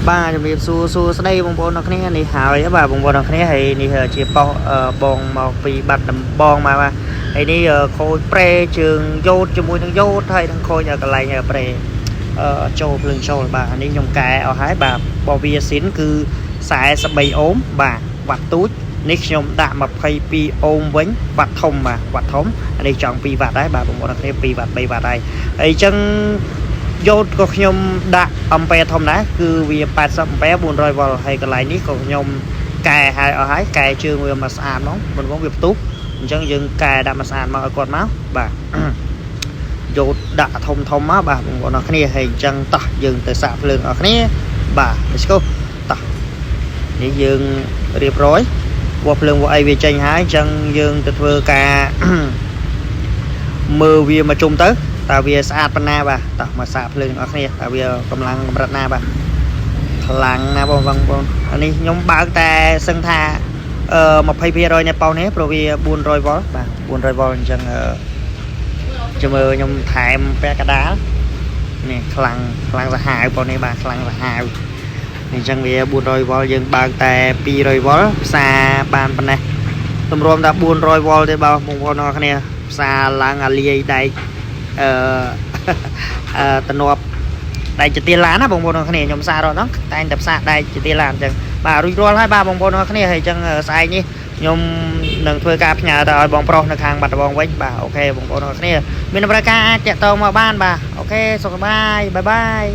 បាទជំរាបសួរសួស្តីបងប្អូនអរគ្នានេះហើយបាទបងប្អូនអរគ្នាហើយនេះជាប៉ុសបងមកពីបាត់ដំបងមកបាទហើយនេះខូចប្រេជើងយោតជាមួយនឹងយោតហើយនឹងខូចកន្លែងប្រេចូលភ្លើងចូលបាទនេះខ្ញុំកែអស់ហើយបាទបវាស៊ីនគឺ43អូមបាទវ៉ាត់ទូចនេះខ្ញុំដាក់22អូមវិញវ៉ាត់ធំបាទវ៉ាត់ធំអានេះចង់2វ៉ាត់ដែរបាទបងប្អូនអរគ្នា2វ៉ាត់3វ៉ាត់ហើយហើយអញ្ចឹង យោតក៏ខ្ញុំដាក់អំពែធំដែរគឺវា80អំពែ400វ៉ុលហើយកន្លែងនេះក៏ខ្ញុំកែឲ្យអស់ហើយកែជើងវាមកស្អាតហ្មងមិនហ្មងវាផ្ទុះអញ្ចឹងយើងកែដាក់មកស្អាតមកឲ្យគាត់មកបាទ យោតដាក់ធំធំមកបាទបងប្អូនអរគ្នាហើយអញ្ចឹងតោះយើងទៅសាកភ្លើងអរគ្នាបាទ let's go តោះនេះយើងរៀបរយវាស់ភ្លើងវាស់អីវាចេញហើយអញ្ចឹងយើងទៅធ្វើការ មើលវាមកជុំទៅតើវាស្អាតប៉ុណ្ណាបាទតោះមកសាកភ្លើងអស់គ្នាតើវាកម្លាំងកម្រិតណាបាទខ្លាំងណាស់បងបងប្អូនអានេះខ្ញុំបើកតែសឹងថាអឺ20%នៃប៉ោនេះព្រោះវា400វ៉ុលបាទ400វ៉ុលអញ្ចឹងអឺចាំមើលខ្ញុំថែមពាក់កដាលនេះខ្លាំងខ្លាំងសាហាវប៉ុននេះបាទខ្លាំងសាហាវអញ្ចឹងវា400វ៉ុលយើងបើកតែ200វ៉ុលផ្សារបានប៉ុណ្ណេះទម្រាំតែ400វ៉ុលទេបងប្អូនអរគ្នាផ្សារឡើងអាលាយដែកអឺ អឺតំណប់ដែកជាទៀលឡានណាបងប្អូនអរគ្នាខ្ញុំសាររត់ហ្នឹងតែងតែផ្សារដែកជាទៀលឡានអញ្ចឹងបាទរួចរាល់ហើយបាទបងប្អូនអរគ្នាហើយអញ្ចឹងស្អែកនេះខ្ញុំនឹងធ្វើការផ្ញើទៅឲ្យបងប្រុសនៅខាងបាត់ដំបងវិញបាទ OK បងប្អូនអរគ្នាមានតម្រូវការអាចតាក់ទងមកបានបាទ OK សុខសប្បាយ bye bye.